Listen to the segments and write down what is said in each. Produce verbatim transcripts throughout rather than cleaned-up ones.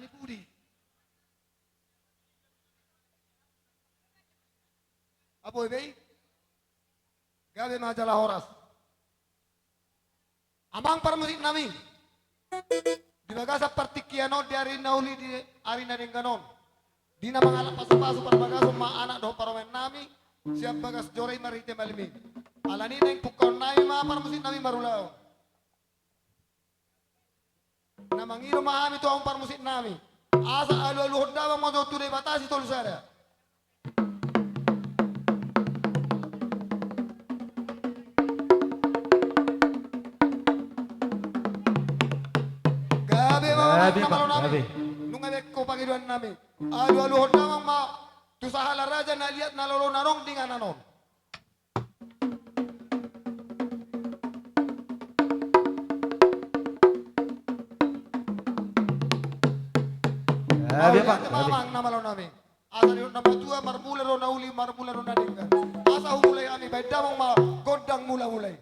pudi. Apo i be i? Gabe ma jala horas. Amang parmusiknami, di bagasan partingkian on, di ari na uli, di ari na denggan on, di na mangalap pasupasu parbagason ma anak dohot parumaennami sian bagas joro i marhite malim i. Alani i naeng pungkaonnami ma parmusiknami marulaon. Na mangido ma hami tu amang parmusiknami, asa alualuhon damang ma jo tu Debata Sitolusada. Gabe ma, gabe, amang na malonami. Nunga be ingkon pangidoannami. Alualuhon damang ma tu sahala raja na liat na lolo na adong di inganan on. Gabe, gabe. Amang na malonami. Asa didok na matua, marmula do na uli, marmula do na denggan. Asa humulai hami, baen damang ma gondang mulamula i.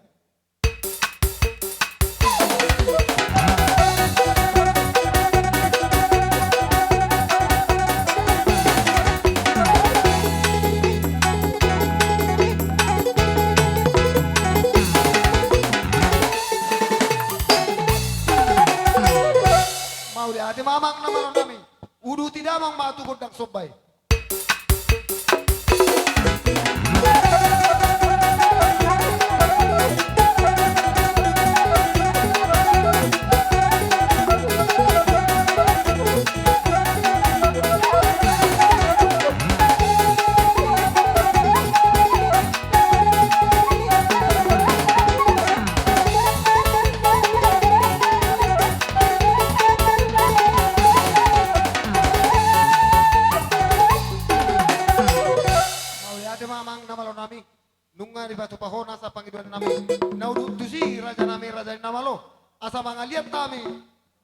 Mauliate ma amang na malonami. Uduti damang ma tu gondang somba i. Mauliate ma amang na malonami. Nunga dipatupa ho nasa pangidoannami. Na udut tusi, rajanami, raja ni na malo. Asa mangaliat hami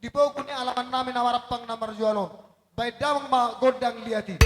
di pogu ni alamannami na marampang na marjual on. Baen damang ma gondang liat i.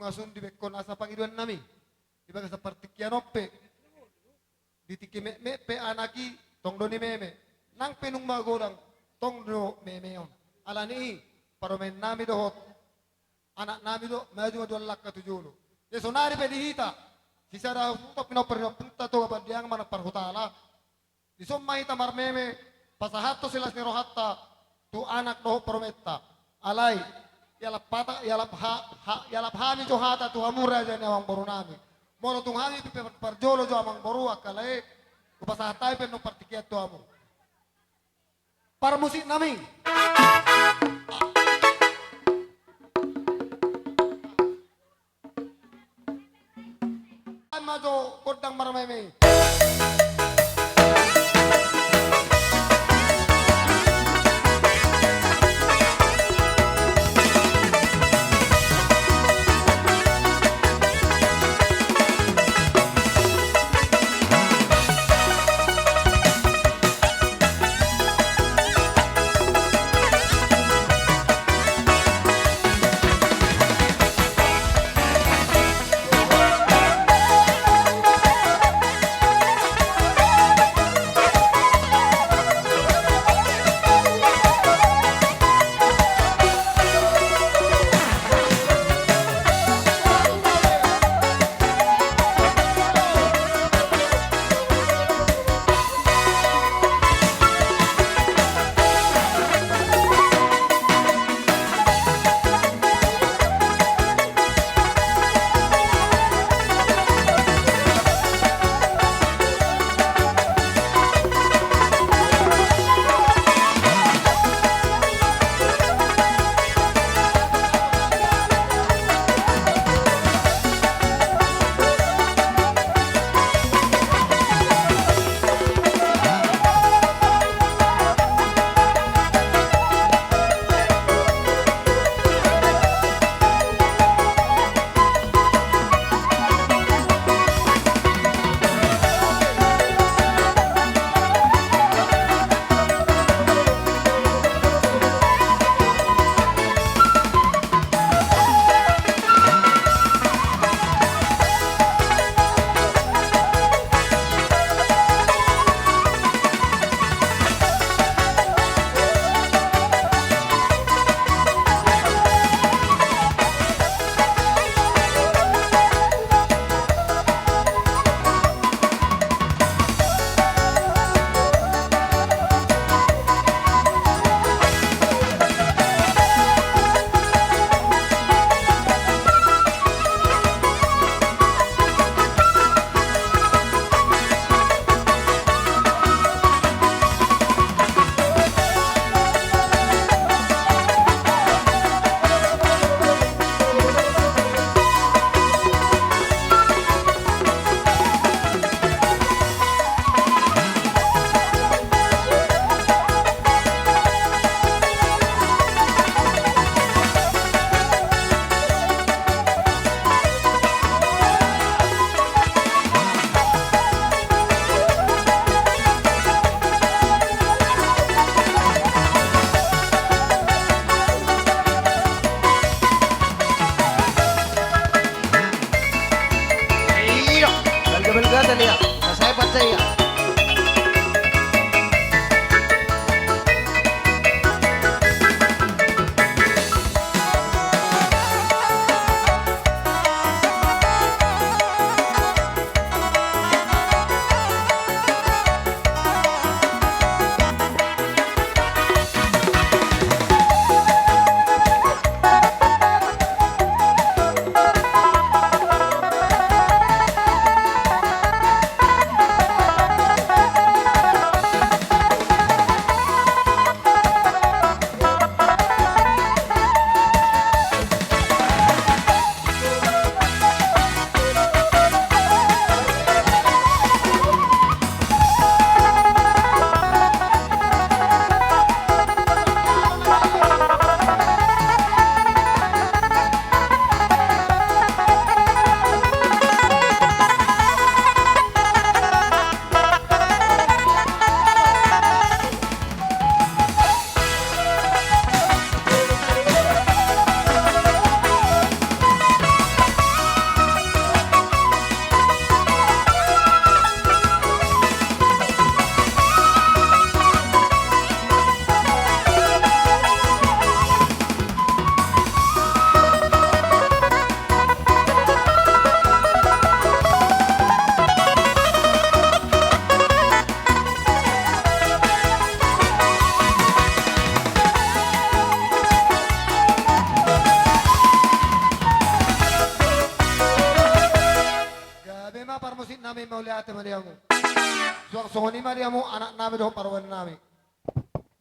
Pasun di bengkon asa pangidoan nami di bagasan partingkian on pe. Di tingki metmet pe anak i tong do ni meme. Nang pe nunga magodang tong do meme on. Alani i parumaen nami dohot anak nami do maju-maju an langka tu jolo. Ia sonari pe di hita sisada huta pinompar ni ompunta Toga Pandiang manang parhutala. Dison ma hita marmeme pasahathon silas ni rohanta tu anak dohot parumaenta. Alai ialap hata, ialap ha, ha, ialap hami jo hata tu hamu raja ni amangboru nami. Molo tung hami pe par-, parjolo jo amangboru angka lae, hupasahat hami pe annon partingkian tu hamu. Parmusik nami. Ai ma jo gondang marmeme. Iya, balga-balga tadi ya. Nah, saya percaya. Parmusik nami, mauliate ma di hamu. Suang songon i ma di hamu anak nami dohot parumaen nami.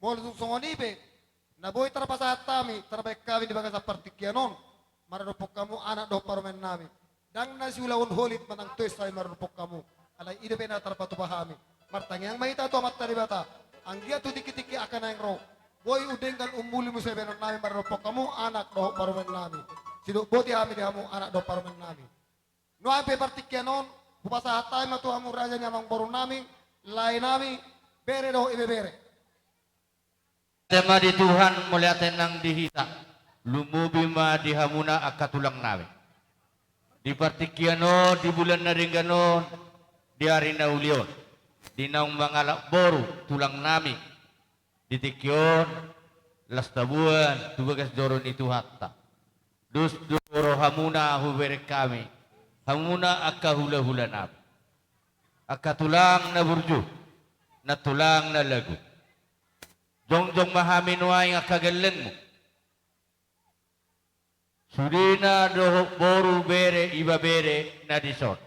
Molo tung songon i pe na boi tarpasahat hami, tarbahen hami di bagasan partingkian on maradophon hamu anak dohot parumaen nami. Ndang na siulahon holit manang tois hami maradophon hamu. Alai i dope na tarpatupa hami. Martangiang ma hita tu Amanta Debata. Anggiat tu tingki-tingki angka naeng ro, boi umdenggan umuli muse bahenon nami maradophon hamu anak dohot parumaen nami. Sidok boti hami di hamu anak dohot parumaen nami. Nuaeng pe partingkian on hupasahat hami ma tu hamu raja ni amangboru nami, lae nami, bere dohot ibebere. Mauliate ma di Tuhan, mauliate nang di hita. Lumobi ma di hamuna angka tulang nami. Di partingkian on, di bulan na denggan on, di ari na uli on, di naung mangalap boru tulang nami, di tingki on, las taboan tu bagas joro ni Tuhanta. Dos do rohamuna hubereng hami, hamuna angka hula-hula nami. Angka tulang na burju, na tulang na lagu. Jongjong ma hami nuaeng angka gellengmu. Sudena dohot boru, bere, ibebere na dison.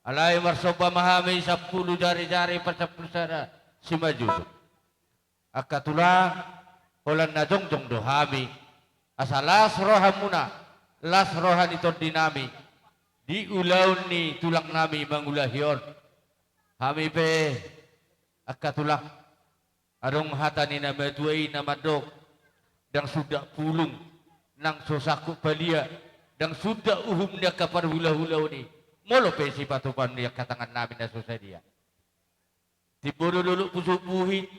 Alai marsomba ma hami sampulu jari-jari pasampulu sada simanjujung. Angka tulang, holan na jongjong do hami. Asa las rohamuna, las roha ni tondi nami di ulaon ni tulang nami mangulahi on. Hami pe, angka tulang, adong hata ni na matua i na mandok, ndang sundat pulung nang so sangkup palia, ndang sundat uhum ni angka parhula-hulaon i, molo pe sipatupaon ni angka tangan nami na so sadia. Timbo do dolok pusuk buhit,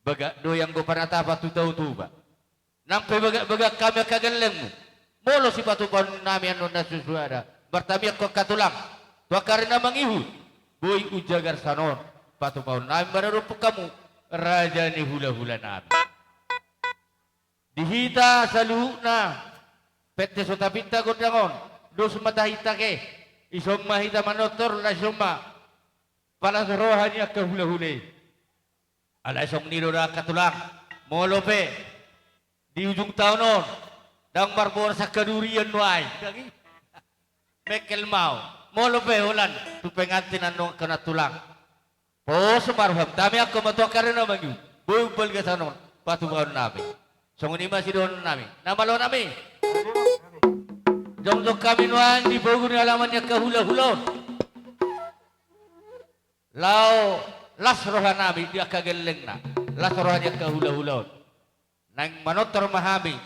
bagak do ianggo panatapan tu Tao Toba. Nang pe bagak-bagak hami angka gellengmu, molo sipatupaon nami annon na so suada, martamiangkon angka tulang tu angka ari na mangihut, boi umjagar sanon patupaon nami maradophon hamu, raja ni hula-hula nami. Di hita saluhutna, pette so tapinta gondang on, dos ma tahinta ke, dison ma hita manortor, laos dison ma palas roha ni angka hula-hula i. Alai songon i do da angka tulang, molo pe di ujung taon on ndang marboras angka durian nuaeng, ndang i. Mengkel ma au. Molo pe holan tu pengantin annon angka na tulang, pos ma roham, tamiangkon ma tu angka ari na mangihut, boi umbalga sanon patupaon nami. Songon i ma sidohonon nami, na malo nami. Jongjong hami nuaeng di pogu ni alaman ni angka hula-hula on. Laho las roha nami di angka gellengna, las roha ni angka hula-hula on. Naeng manortor ma hami,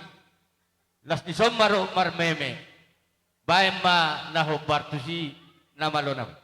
las dison ma dohot marmeme. Baen ma na hombar tusi, na malo nami.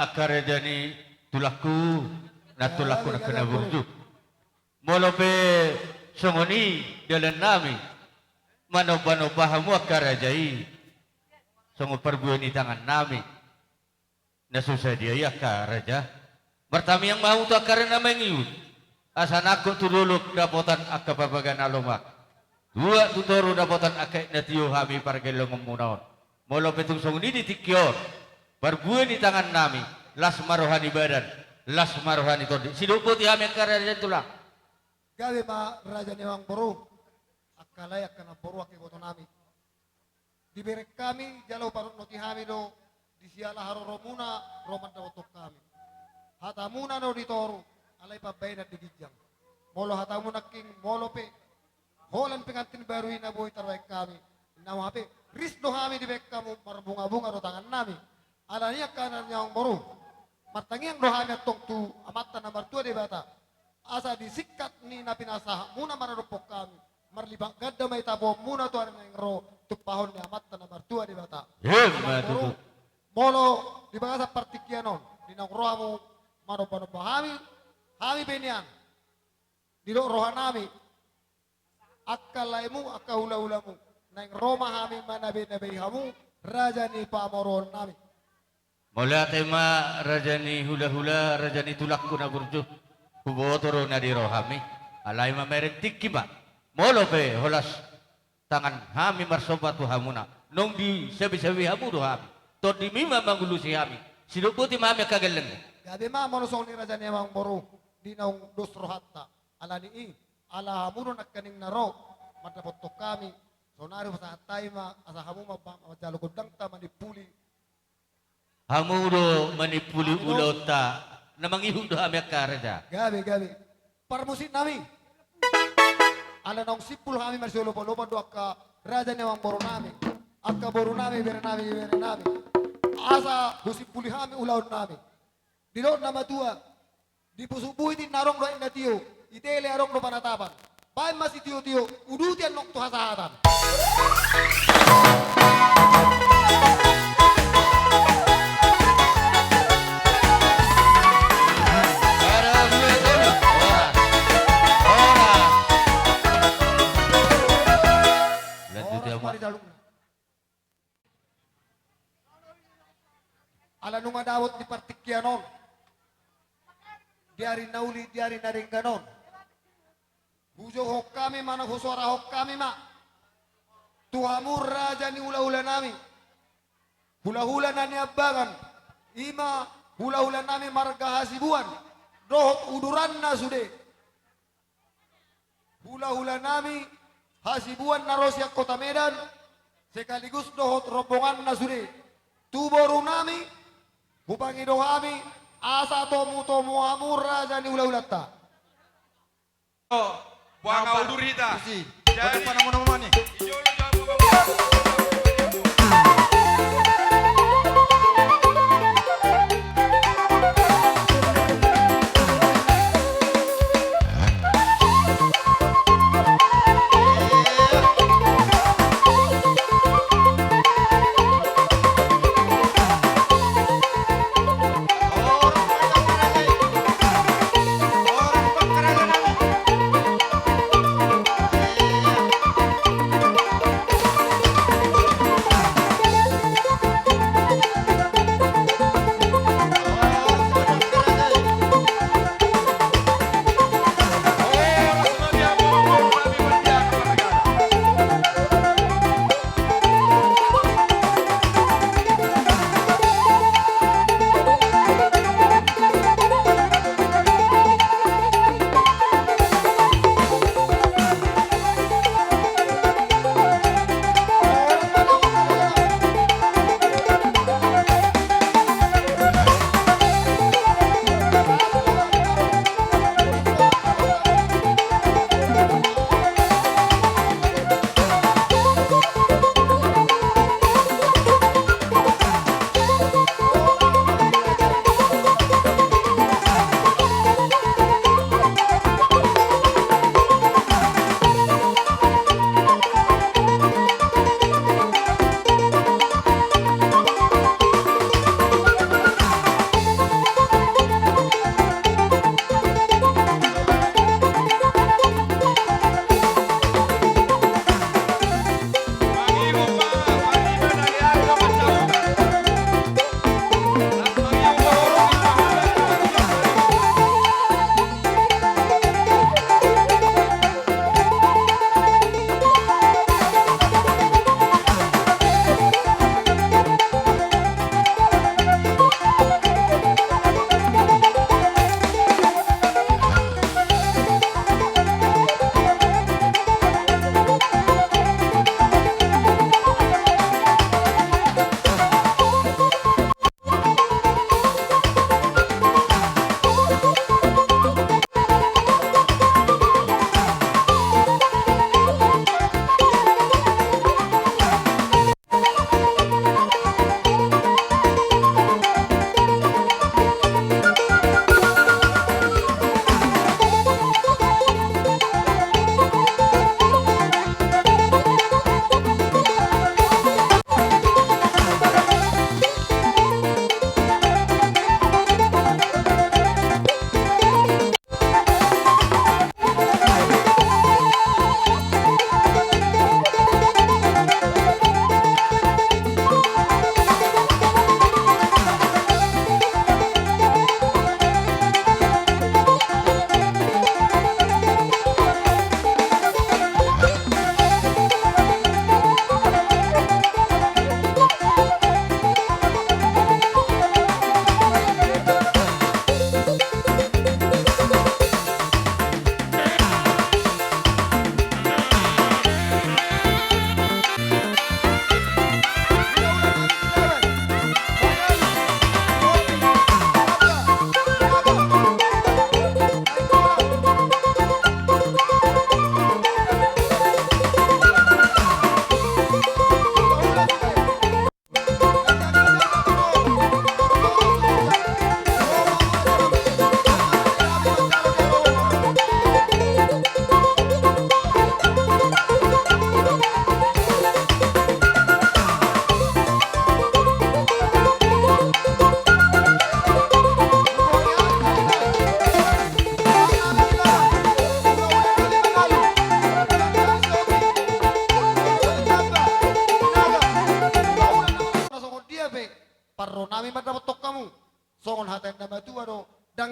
Angka raja ni tulangku, na tulangku na kena burju. Molo pe songon i dalan nami, manomba-nomba hamu angka raja i, songon parbue ni tangan nami. Na so sadia i angka raja. Martamiang ma hamu tu angka ari na mangihut. Asa nangkok tu dolok dapotan angka papaga na lomak. Tuak tu toru dapotan angka aek na tio hami pargellengonmuna on. Molo pe tung songon i di tingki on. Parbue ni tangan nami. Las ma roha ni badan. Las ma roha ni tondi. Sidok boti hami angka raja tulang. Gabe ma raja ni amangboru. Angka lae angka namboru angka iboto nami. Dibereng hami jala huparroti hami do di siala haroromuna ro mandapothon hami. Hatamuna do di toru, alai pambahenan di ginjang. Molo hatamuna nangkin molo pe holan pengantin baru i na boi tarbahen hami, na hape ris do hami dibahen hamu, marbunga-bunga do tangan nami. Alani i angka raja ni amangboru, martangiang do hami antong tu Amanta na martua Debata, asa di singkat ni na pinasahatmuna maradophon hami, marlipat ganda ma i tapuonmuna tu ari na naeng ro, tumpahon ni Amanta na martua Debata. Emma tutu. Molo di bagasan partingkian on, di naung ro hamu manomba-nomba hami, hami pe nian, didok roha nami, angka laemu, angka hula-hulamu, naeng ro ma hami manabe-nabei hamu, raja ni pamoruon nami. Mauliate ma raja ni hula-hula, raja ni tulangku na burju. Huboto do na di rohami. Alai mamereng tingki ma. Molo pe holas tangan hami marsomba tu hamuna, naung disabe-sabe hamu do hami. Tondimi ma mangulosi hami. Sidok boti ma hami angka gellengmu. Gabe ma molo songon i raja ni amangboru, di naung dos rohanta. Alani i, ala hamu do nangkaning na ro mandapothon hami. Saonari pasahat hami ma asa hamu ma manjalo gondangta manimpuli. Hamu do manimpuli ulaonta, na mangihut do hami angka raja. Gabe, gabe. Parmusik nami. Ala naung simpul hami marsiolopan-lopan do angka raja ni amangboru nami. Angka boru nami, bere nami, bere nami. Asa husimpuli hami ulaon nami. Didok na matua. Di pusuk buhit inna adong do aek na tio, itele adong do panatapan. Baen ma sitio-tio, uduti annon tu hasahatan. Lanjut ya, Mak. Ala nunga dapot di partingkian on, di ari na uli, di ari na denggan on, hujouhon hami manang husoarahon hami ma tu hamu raja ni hula-hula nami, hula-hula na niambangan, i ma hula-hula nami marga Hasibuan dohot uduranna sude. Hula-hula nami Hasibuan na ro sian Kota Medan, sekaligus dohot rombonganna sude. Tu boru nami, hupangido hami, asa tomu-tomu hamu raja ni hula-hulanta. Boha udur hita. Jadi,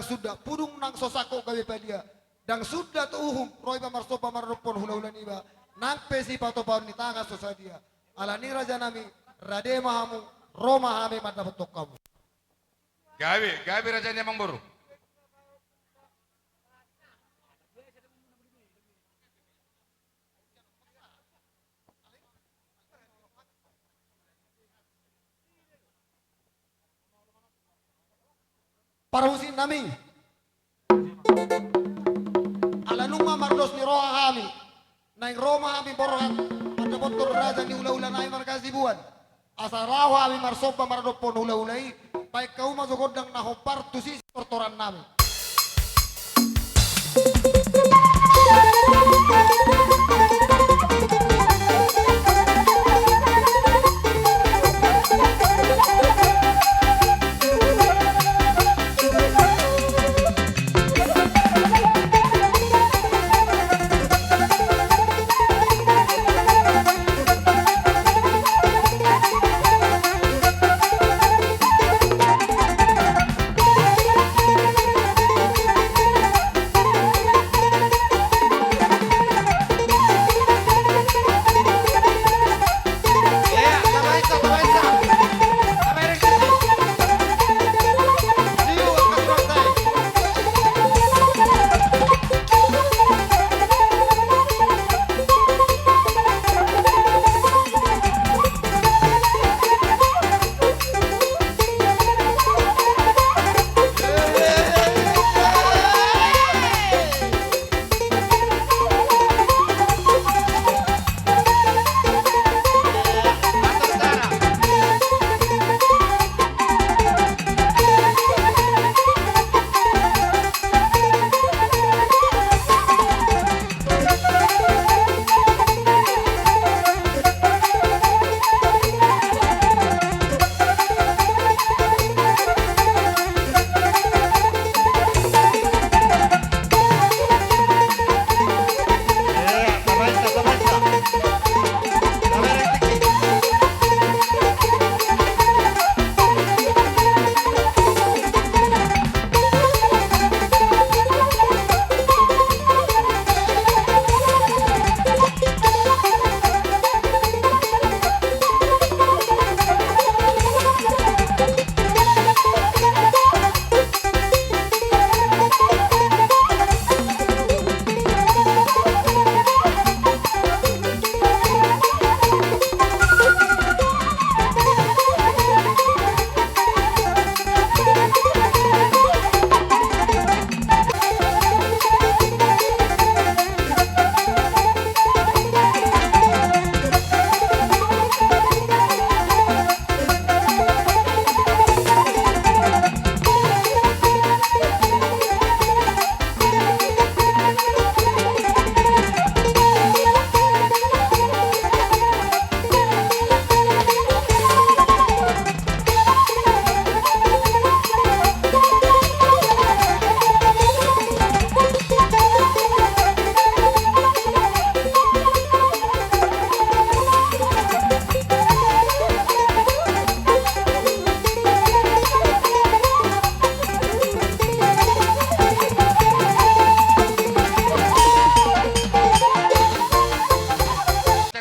suda pudung nang so sangkot gabe padia. Ndang suda tu uhum ro iba marsomba maradophon hulahula niba. Nang pe sipatupaon ni tangan so sadia. Alani raja nami, rade ma hamu, ro ma hami mandapothon hamu. Gabe, gabe raja ni amangboru. Parhusip nami. Ala nunga mardos ni roha hami, naeng ro ma hami borhat mandapothon raja ni hulahula nami marga Hasibuan. Asa laho hami marsomba maradophon hulahula i, baen hamu ma jo gondang na hombar tu sisi tortoran nami.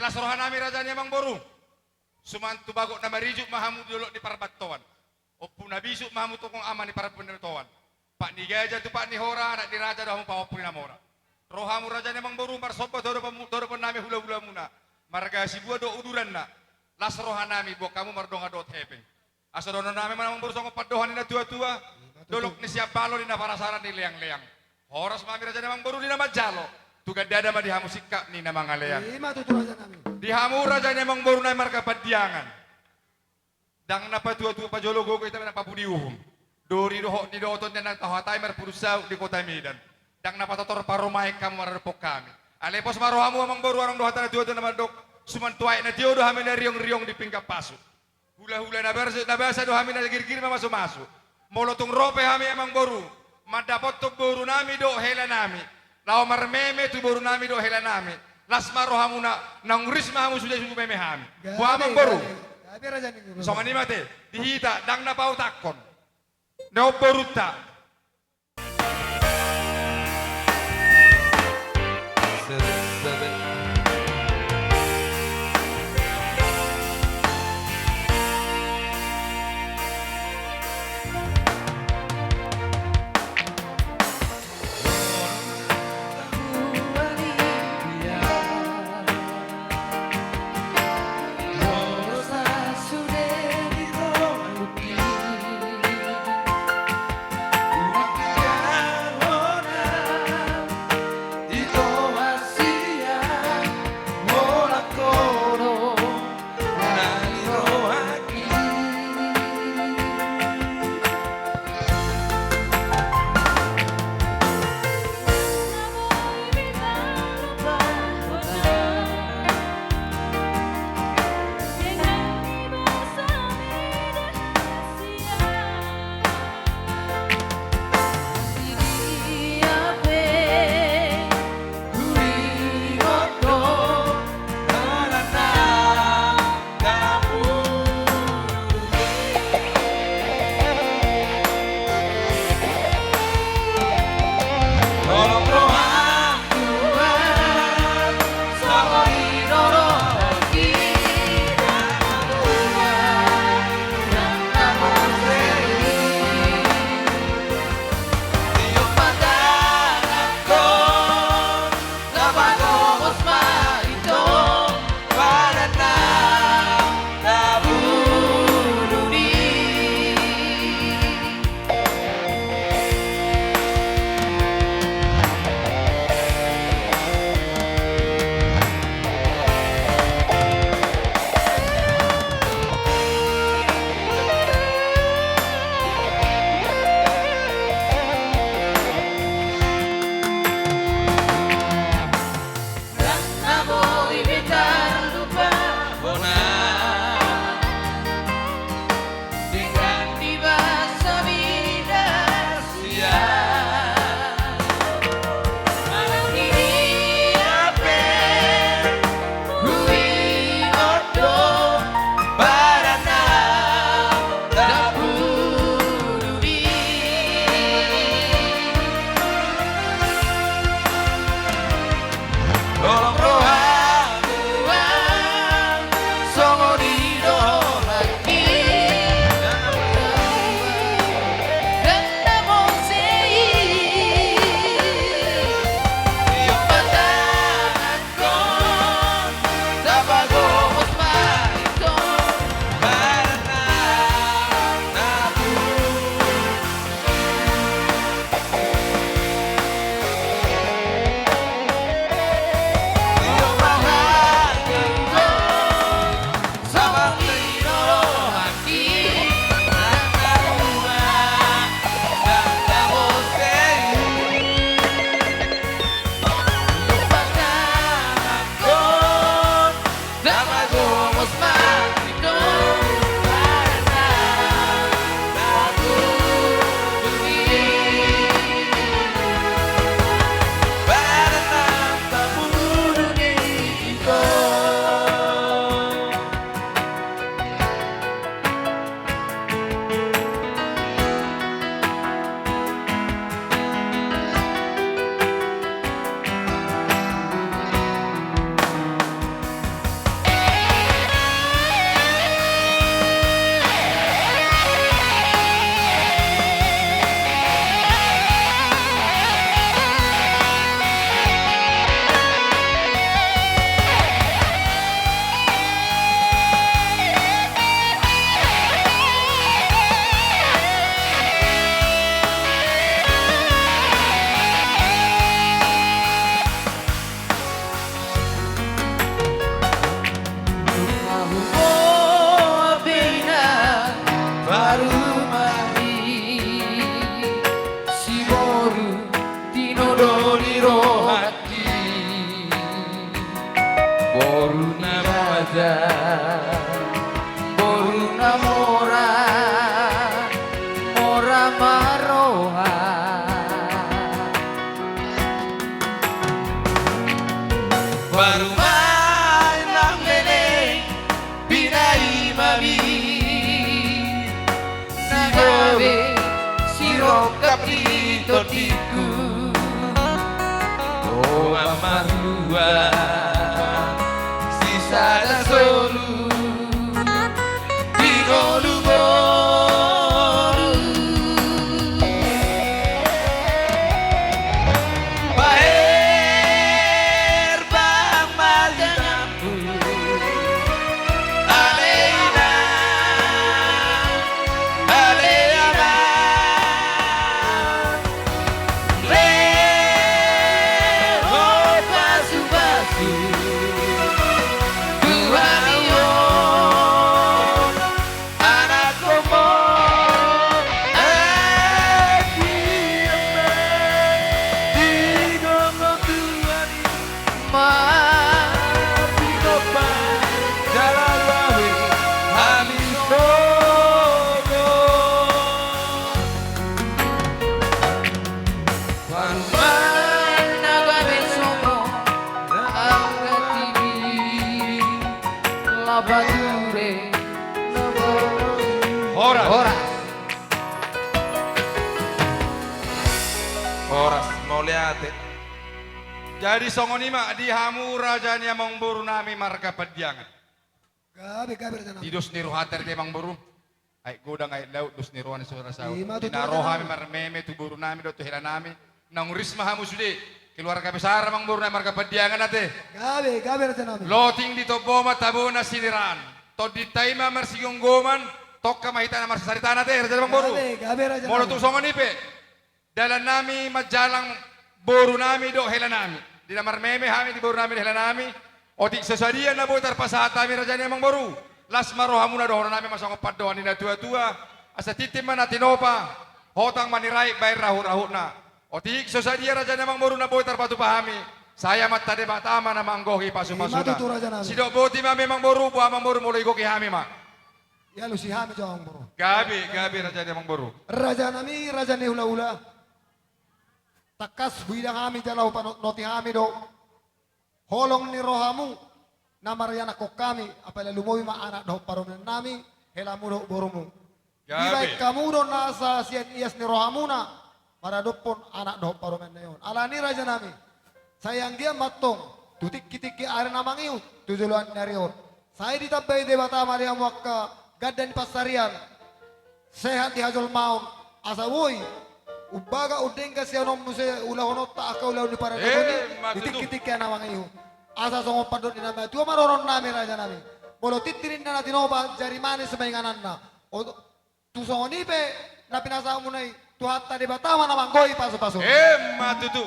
Las roha nami raja ni amangboru. Suman tu bagot na marijuk ma hamu di dolok ni Parbantoan. Ompu na bisuk ma hamu tongtong ama ni Parbantoan. Pat ni gaja tu pat ni hora, anak ni raja do hamu pahompu ni na mora. Ro hamu raja ni amangboru marsomba tu adopan, tu adopan nami hulahulamuna. Marga Hasibuan dohot uduranna. Las roha nami boan hamu mardongan dohot hepeng. Asa dohonon nami ma amangboru songon pandohan ni na tuatua. Dolok ni Siambalo ninna parasaran ni leangleang. Horas ma hami raja ni amangboru ninna manjalo. Tu gandana ma di hamu singkat ninna mangalean. Ima tutu raja nami. Di hamu raja ni amangboru nami marga Pandiangan. Ndang na patuatua pajolo gogo hita na papudi uhum. Dori dohot nidoton na tahatai marpudun saut di kota Medan. Ndang na patotor parumaen hamu maradophon hami. Alai pos ma rohamu amangboru, adong do hata na tuatua na mandok. Suman tu aek na tio do hami na riongriong di pinggan pasu. Hulahula na basa, na basa do hami na girgir mamasumasu. Molo tung ro pe hami amangboru mandapothon boru nami dohot hela nami, laho marmeme tu boru nami dohot hela nami, las ma rohamuna, naung ris ma hamu sude sude meme hami. Boha amangboru? Gabe, gabe raja ni guru. Songon i ma te, di hita ndang na pautakkon. Na on borunta. Parumaen nang leleng pinaimami. Sigabe sirongkap ni tondingku. Dongan marua sisada solu di ngolu boru. Baher bang ma tanganmu. Ale ina, ale ama. Lehon pasupasu Tuhan i on, anakkonmu. Agia ma di ngolu Tuhan i. Marpinoppa jala gabe hami songon. Parumaen na gabe songon angka tibi. Lapature na ba. Horas. Horas. Horas, mauliate. Jadi songon i ma di hamu raja ni amangboru nami marga Pandiangan. Gabe, gabe raja nami. Di dos ni rohanta di amangboru. Aek godang aek laut, dos ni roha ni saudara saut. Ima tutu raja nami. Di na ro hami marmeme tu boru nami dohot tu hela nami. Naung ris ma hamu sude. Keluarga besar amangboru nami marga Pandiangan ate. Gabe, gabe raja nami. Loting di tomboman tabo na siniraan. Tondinta i ma marsigomgoman. Tongka ma hita na marsasaritana ate raja ni amangboru. Gabe, gabe raja nami. Molo tung songon i pe. Dalan nami manjalang boru nami dohot hela nami. Di na marmeme hami di boru nami dohot hela nami. Otik so sadia na boi tarpasahat hami raja ni amangboru. Las ma rohamuna, dohonon nami ma songon pandohan ni natuatua. Asa tintin ma na tinopa. Hotang ma niraik bahen rahut-rahutna. Otik so sadia raja ni amangboru na boi tarpatupa hami. Sai Amanta Debata ma na manggohi pasupasuna. Ima tutu raja nami. Sidok boti ma hami amangboru, boha amangboru molo igohi hami ma. Ialusi hami jo amangboru. Gabe, gabe raja ni amangboru. Raja nami, raja ni hulahula. Tangkas huida hami jala hupanotnoti hami do holong ni rohamu na marianakhon hami, apala lumobi ma anak dohot parumaen nami, helamu dohot borumu. Gabe. Dibahen hamu do nasa sian ias ni rohamuna, maradophon anak dohot parumaen na i on. Alani raja nami, sai anggiat ma antong tu tingkitingki ari na mangihut tu joloan ni ari on, sai ditambai Debata ma di hamu angka ganda ni pansarian, sehat di hajolmaon, asa boi umbahen umdenggan sian on muse ulahononta angka ulaon ni paradaton i. Eh, ma tutu. Di tingkitingki ari na mangihut, asa songon pandok ni na matua ma dohonon nami raja nami. Molo tintin ninna na tinopa, jari manis ma ingananna. O, tu songon i pe na pinasahatmuna i, Tuhanta Debata ma na manggohi pasupasuna. Eh, ma tutu.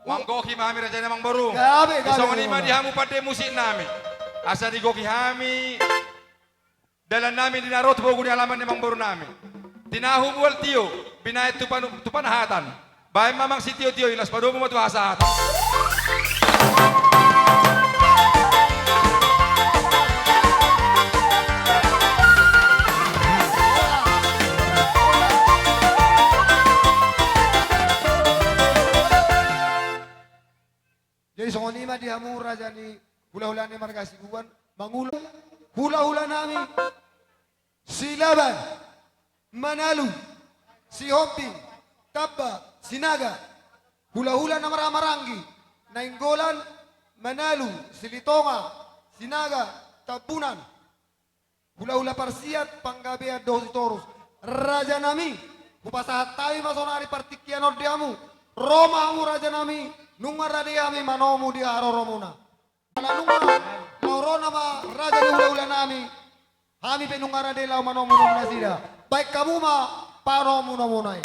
Manggohi ma hami raja ni amangboru. Gabe, gabe. Songon i ma di hamu pande musik nami. Asa digohi hami dalan nami di na ro tu pogu ni alaman ni amangboru nami. Tinahu mual tio, binahen tu panu-, tu panahatan. Bahen ma amang sitiotio i, laos padomu ma tu hasahatan. Jadi songon i ma di hamu raja ni hulahula ni marga Hasibuan, mangula hulahula nami. Silaban, Manalu, Sihombing, Tamba, Sinaga, hulahula na marhahamaranggi, Nainggolan, Manalu, Silitonga, Sinaga, Tambunan, hulahula parsiat, Panggabean dohot Sitorus. Raja nami, hupasahat hami ma sonari partingkian on di hamu. Ro ma hamu raja nami, nunga rade hami manomu di haroromuna. Ala nunga, laho ro nama raja ni hulahula nami. Hami pe nunga rade laho manomunomu nasida. Bahen hamu ma panomunomuna i.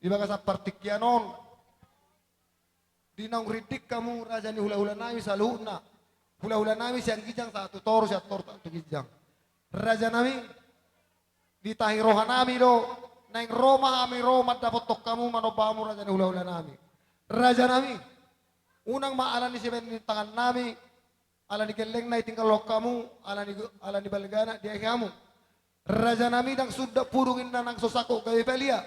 Di bagasan partingkian on, di naung rinding hamu raja ni hulahulanami saluhutna, hulahulanami sian ginjang sahat tu toru, sian toru sahat tu ginjang. Rajanami, ditahi rohanami do, naeng ro ma hami ro mandapothon hamu, manomba hamu raja ni hulahulanami. Rajanami, unang ma ala ni sibaen ni tangannami, ala ni gellengna ditinggalhon hamu, ala ni, ala ni balgana diahi hamu. Rajanami, ndang sundat pudung inna nang so sangkot gabe palia.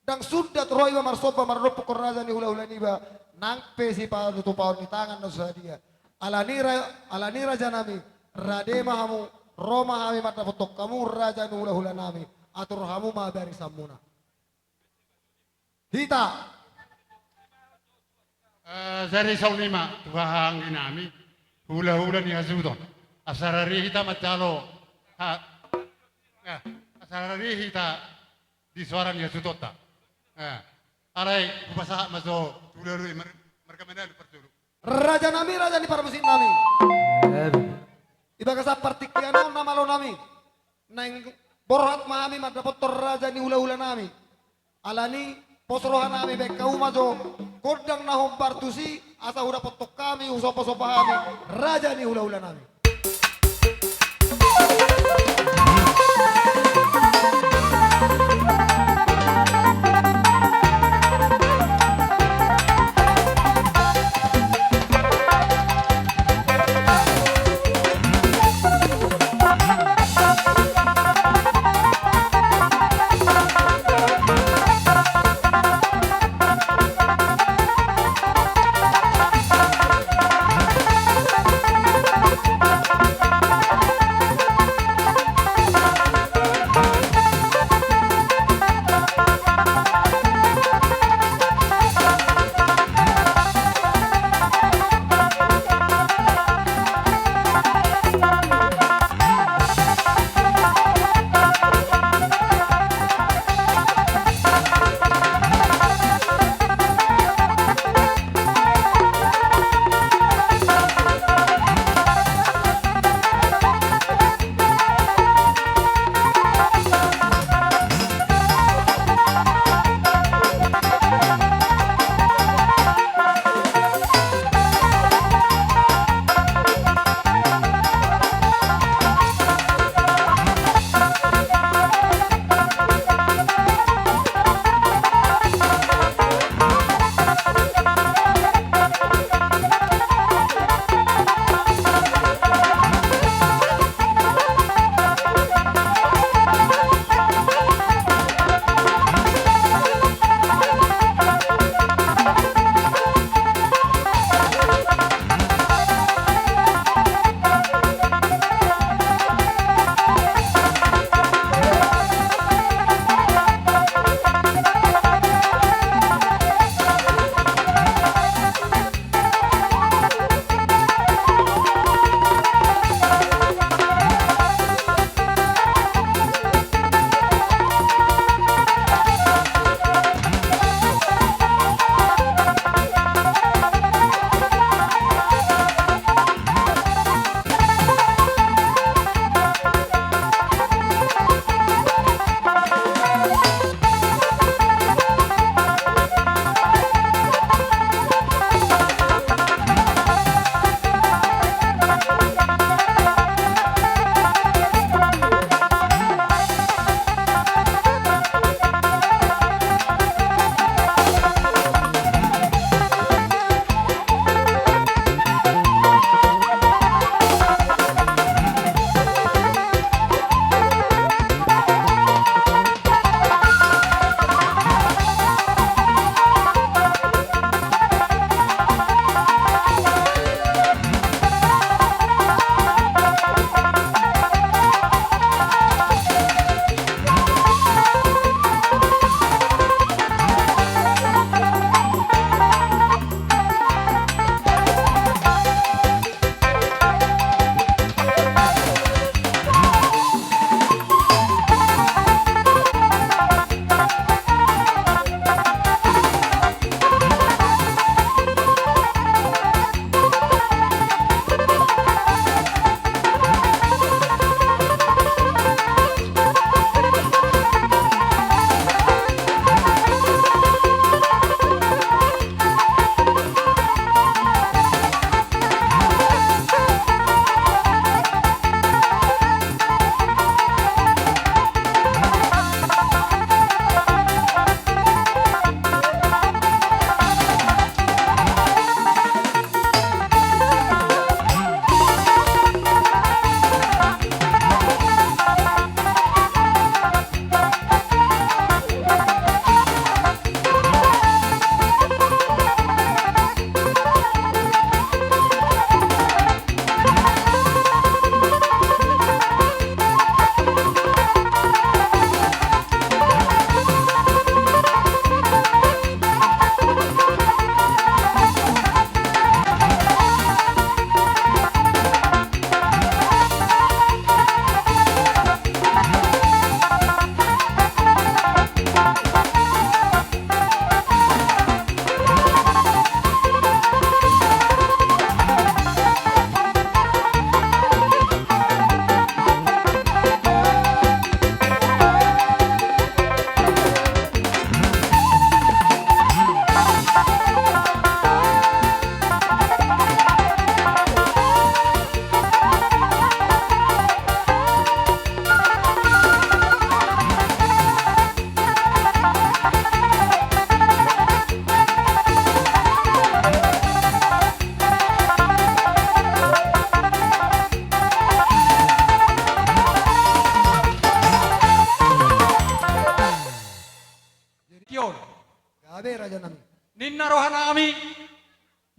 Ndang sundat ro iba marsomba mandapothon raja ni hulahula niba, nang pe sipatutupaon ni tangan na so sadia. Ala ni ra-, ala ni rajanami, rade ma hamu, ro ma hami mandapothon hamu raja ni hulahulanami, atur hamu ma barisanmuna. Hita. Eh, jadi songon i ma tu haha angginami, hulahula ni hasuhuton. Asa rade hita manjalo, ha, eh, asa rade hita di soara ni hasuhutonta. Eh, alai hupasahat ma jo tu hulahula i, mar-, marga Manalu parjolo. Rajanami, raja ni parmusiknami. Em. Di bagasan partingkian on, na malonami, naeng borhat ma hami mandapothon raja ni hulahulanami. Ala ni pos rohanami, baen hamu ma jo gondang na hombar tusi, asa hudapothon hami, husombasomba hami raja ni hulahulanami.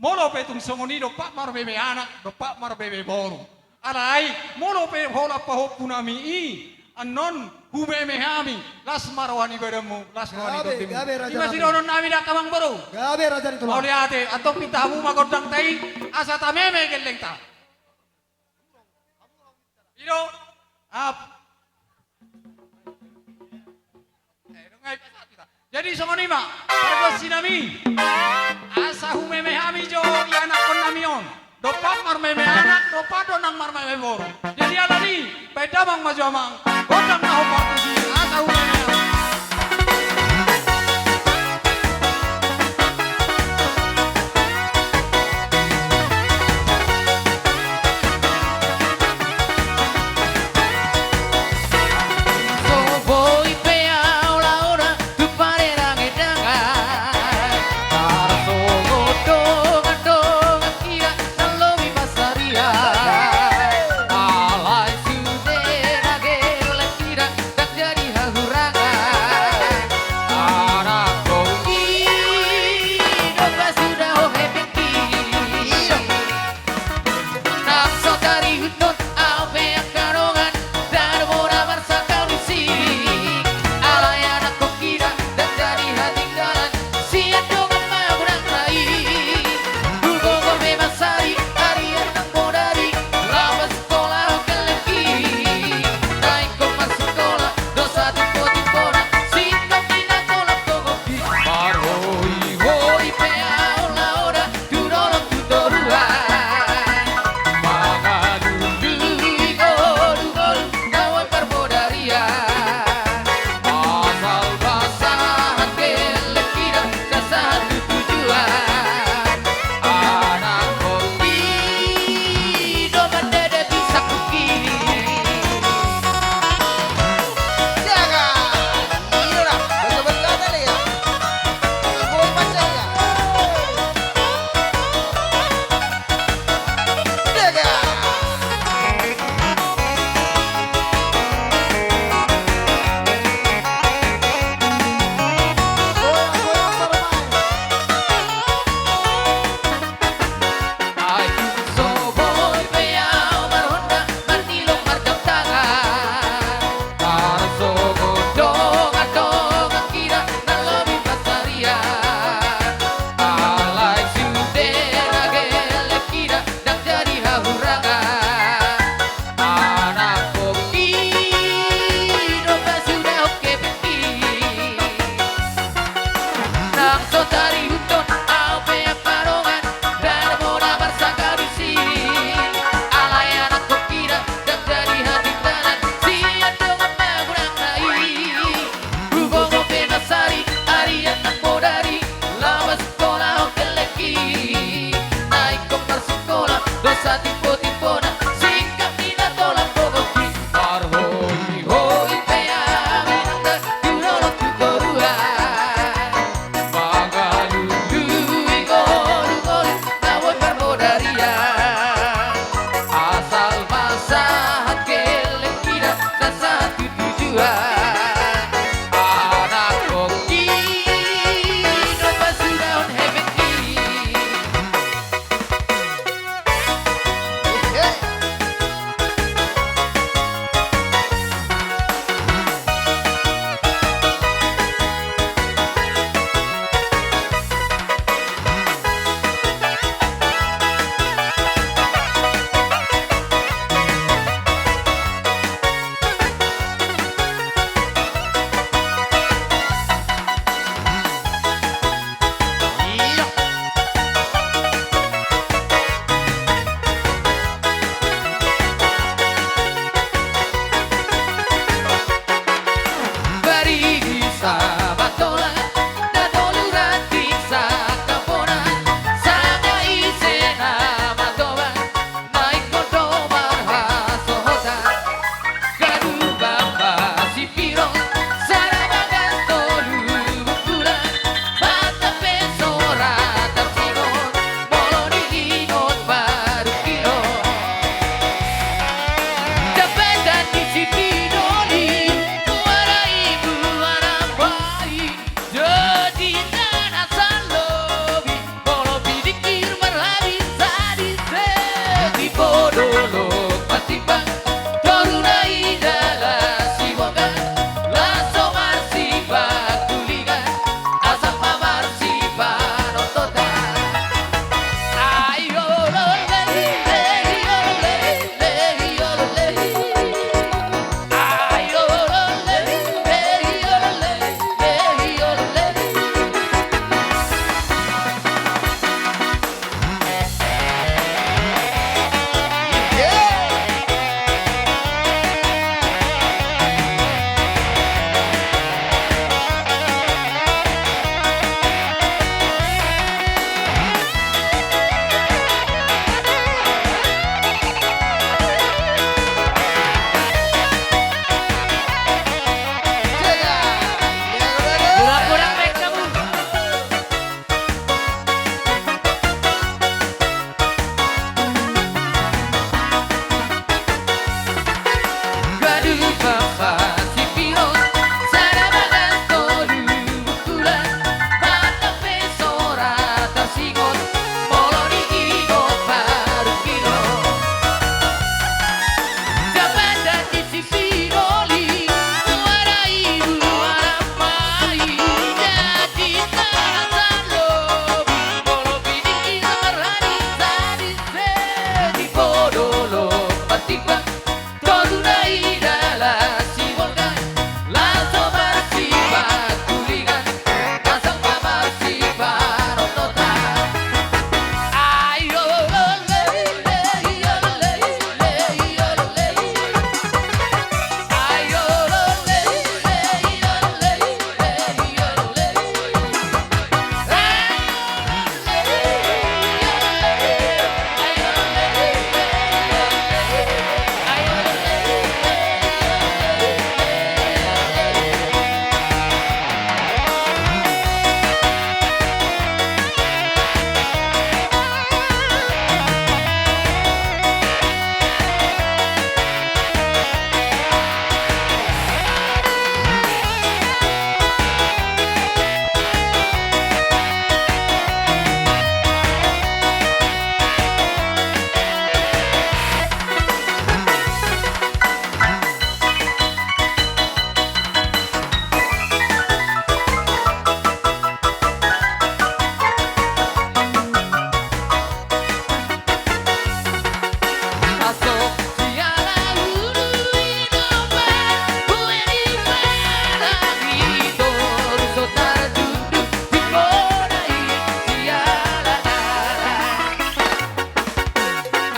Molo pe tung songon i dompak marmeme anak, dompak marmeme boru. Alai, molo pe holan pahompu nami i, annon humeme hami, las ma roha ni badanmu, las roha ni tondimmu. Gabe, gabe, raja nami. I ma sidohonon nami da amang boru. Gabe, raja ni tulang. Mauliate, antong pinta hamu ma gondangta i, asa tameme gellengta. I do, ap. Eh, dung ai pasal kita. Jadi songon i ma, pargonsi nami. Asa humeme hami jo ianakhon nami on. Dompak marmeme anak, dompak do nang marmeme boru. Jadi alani, baen damang ma jo amang. Gondang na hombar tusi, asa humeme hami.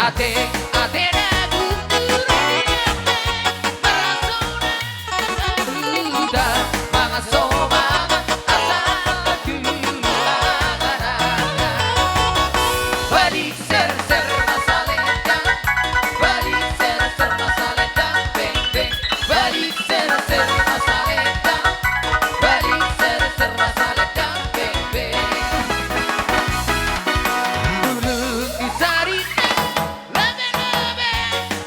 Ate, ate na gundurang, marasona saluda, mangaso mangan asa tulang. Balik serser masalendang, balik serser masalendang, beng, beng. Balik serser masalendang, balik serser masalendang, beng, beng. Bulung di sarina, lobe-lobe,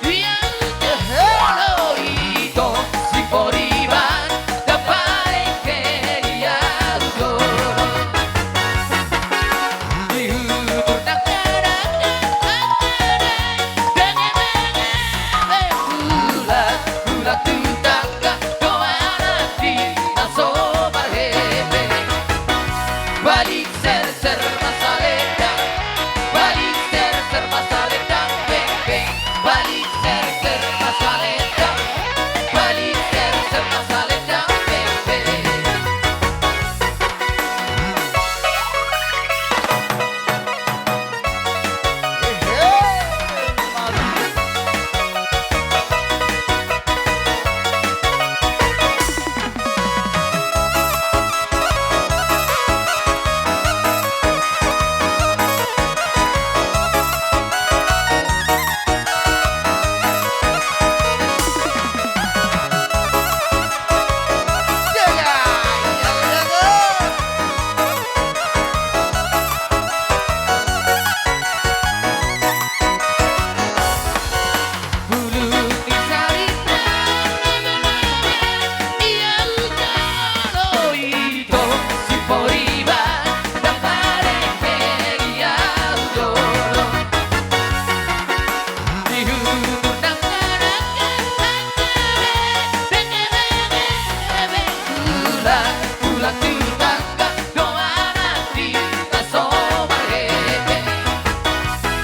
ia ujo, holo ito, si Poriban, dapareng ke ia ujo. Di hutut nang kadang, kadang, kadang, denge-denge, beng, bulat, bulat tu tangga, doanan di na so marhepeng. Balik serser masalendang, balik serser masalendang, beng, beng. Balik serser masalendang, balik serser masalendang, beng, beng.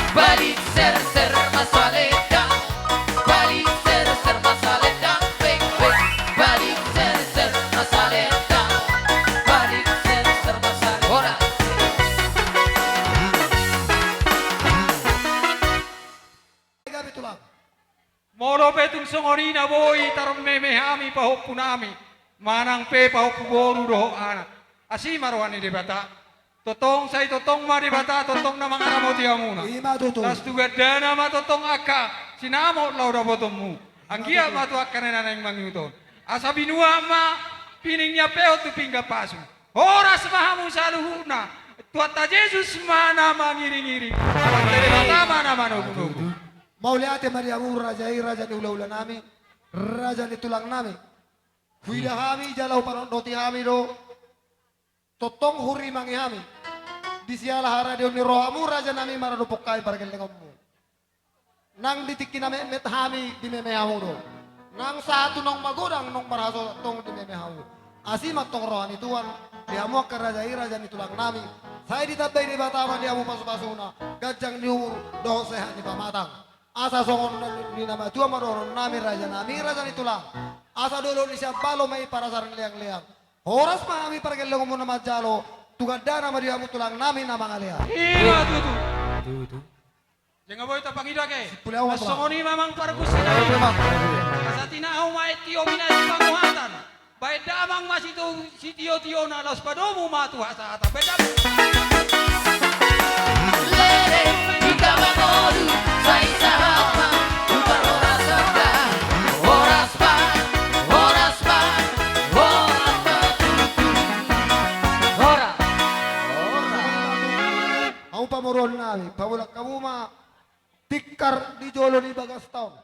Balik serser masalendang, balik serser masalendang, beng, beng. Balik serser masalendang, balik serser masalendang. Horas. Gabe tulang. Molo pe tung songon i na boi tarmeme hami pahompu nami, manang pe pahompu boru dohot anak. Asi ma roha ni Debata. Tongtong sai tongtong ma Debata, tongtong na mangaramoti hamuna. Ima tutu. Las tu gandana ma tongtong angka sinamot laho dapotonmu. Anggiat ma tu angka na naeng mangihut on. Asa binuat ma pining ni ampehon tu pinggan pasu. Horas ma hamu saluhutna. Tuhanta Jesus ma na mangiringiring. Tuhanta Debata ma na manogunogu. Mauliate ma di hamu raja i, raja ni hulahula nami, raja ni tulang nami. Huida hami jala hupanondoti hami do. Tongtong hurimangi hami di siala haradeon ni rohamu raja nami maradophon hami pargellengonmu. Nang di tingki na metmet hami dimeme hamu do. Nang sahat tu naung magodang naung marhasohotan tong dimeme hamu. Asi ma tong roha ni Tuhan di hamu angka raja i, raja ni tulang nami. Sai ditambai Debata ma di hamu pasupasuna, ganjang ni umur dohot sehat ni pamatang. Asa songon na ni na matua ma dohonon nami raja nami, raja ni tulang. Asa dolok ni siambalo ma i parasar ni leangleang. Horas ma hami pargellengonmu na manjalo, tu gandana ma di hamu tulang nami na mangalean. Ima tutu. Tutu. Jala boi tapangido ake. Sipuli ahu ma tulang. Songon i ma amang pargonsi nami. Asa tinahu ma i tio mina di panguhatan. Baen damang ma sitiotio na laos padomu ma tu hasahatan. Baen damang. Leleng hita mangolu sai sahat ma tu parhorasan. Horas ma, horas ma, horas ma tutu. Horas. Horas. Hamu pamoruon nami, paulak hamu ma tikar di jolo ni bagasta on.